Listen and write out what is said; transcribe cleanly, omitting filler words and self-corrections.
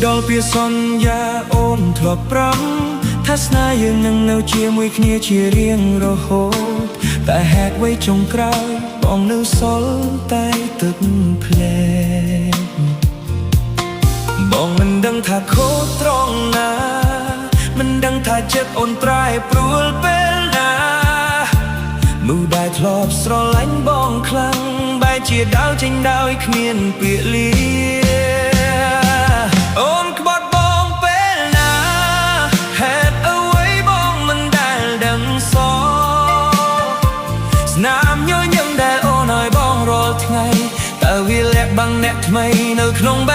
ដល់ពីសន្យាអូនធ្លាប់ប្រាំថាស្នេហ៍យើងនឹងនៅជាមួយគ្នាជារៀងរហូតតែហេតុអ្វីចុងក្រោយបងនៅសល់តែទឹកភ្នែកបងមិនដឹងថាខុសត្រង់ណា មិនដឹងថាចិត្តអូនប្រែប្រួលពេលណាមនុស្សដែលធ្លាប់ស្រឡាញ់បងខ្លាំងបែរជាដើរចេញដោយគ្មានពាក្យលាអូនក្បត់បងពេលណាហេតុអ្វីបងមិនដែលដឹងសស្នាមញញឹមដែលអូនឲ្យបងរាល់ថ្ងៃតើវាលាក់បាំងអ្នកថ្មីនៅក្នុងបេះ